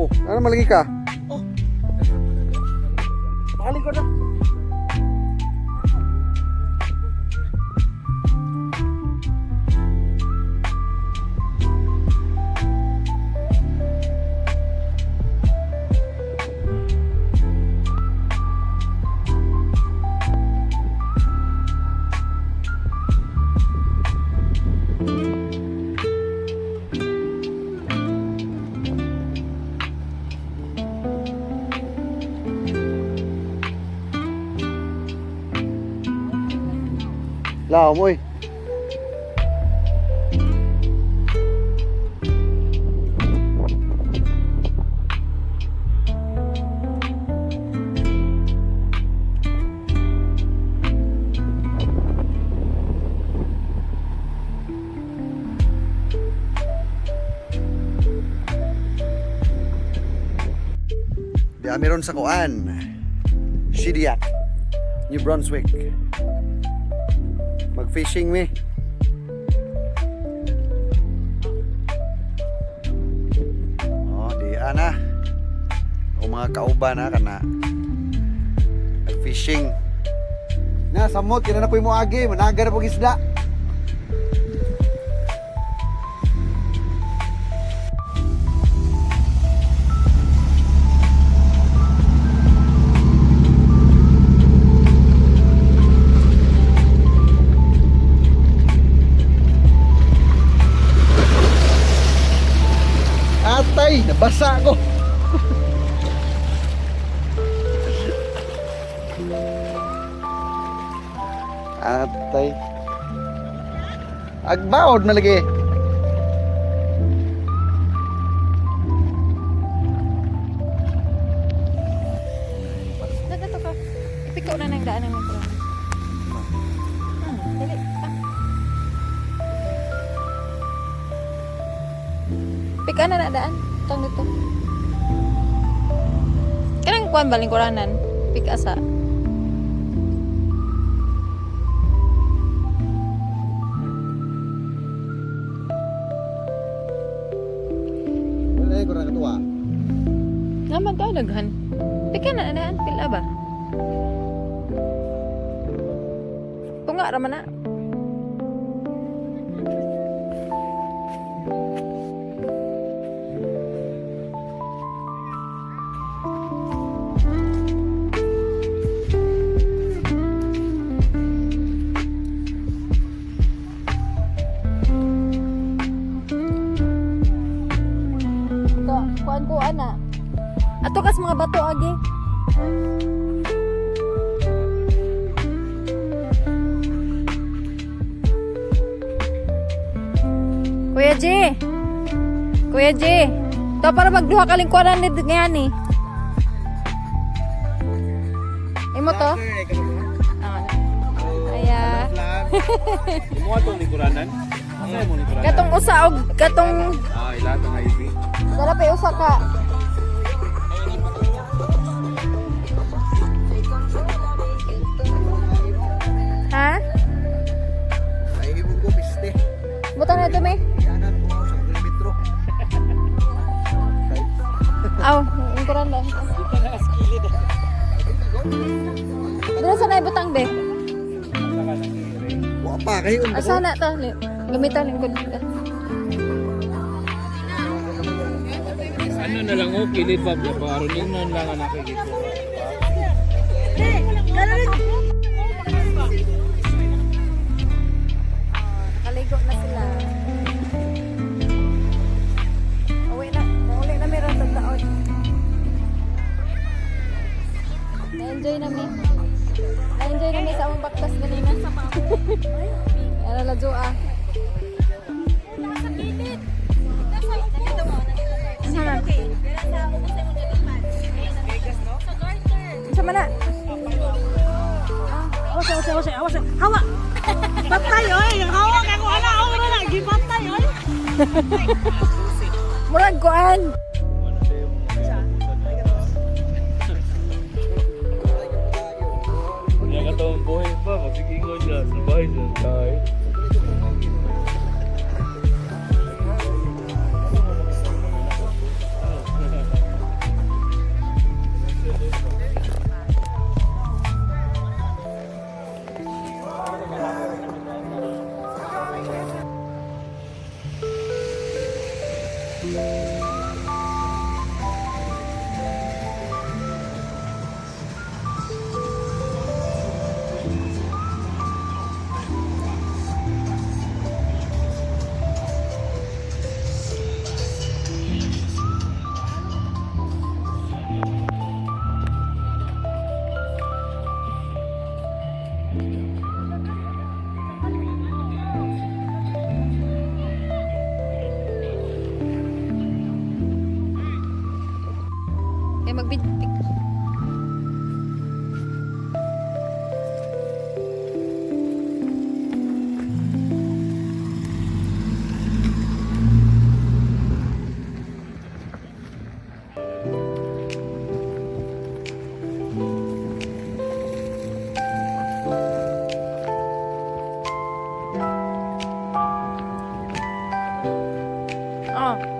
Oh, ano malagi ka? Paling ko na. Lao mo eh. Di amiron sa kuan. Shediac, New Brunswick. Mag-fishing mi. Oh, di ana. Ako mga kauban na kana. Nag-fishing. Na samot kina na po mo agi, managa na pong isda. Atay, nabasa ako. Atay. Agbaod na lagi. Nagato ka. Ipikaw na ng daan ng mikro. Dali. Ah. Pika na na daan. Tang dito. Kanang kuan ba lingkuranan? Pika sa. Wala ko na katuwa. Naman to daghan. Pika na na daan pila ba? Tunga ra man na. Ka, kuan kuan na. Ato kas mga bato agi. Kuya J. Kuya J. To para magduha ka lingkuanan ni ngayon ni. Imo to? Ah. Aya. Kumuha itong likuranan. Asa mo likuranan? Katong usa og katong Ah, ilahat ang IV. dara pa usa ka. Ha? Ay, ibon ko piste. Butang na ito, may. Yanan ko sa kilometro. Aw, lingkuran ba? Dara sa na ibutang be. Wa pa kayo. Asa na to? Gamitan lingkod. Ano na lang oh, kilid ba? Aron ingnon lang ang nakikita. Nakaligo na sila. Uwi na. Uli na meron sa taon. Na-enjoy na mi. Na-enjoy na mi sa among baktas ganina. Ano la joa. Sana. Sama na. Awas, awas, awas, awas. Hawa. Patay, oy. Hawa ka ko ala, ako na lang gipatay, oy. Murag kuan. Kaya ka itong buhay pa, magsigingon siya sa bahay siya sa bahay. Kaya magbid. Oh.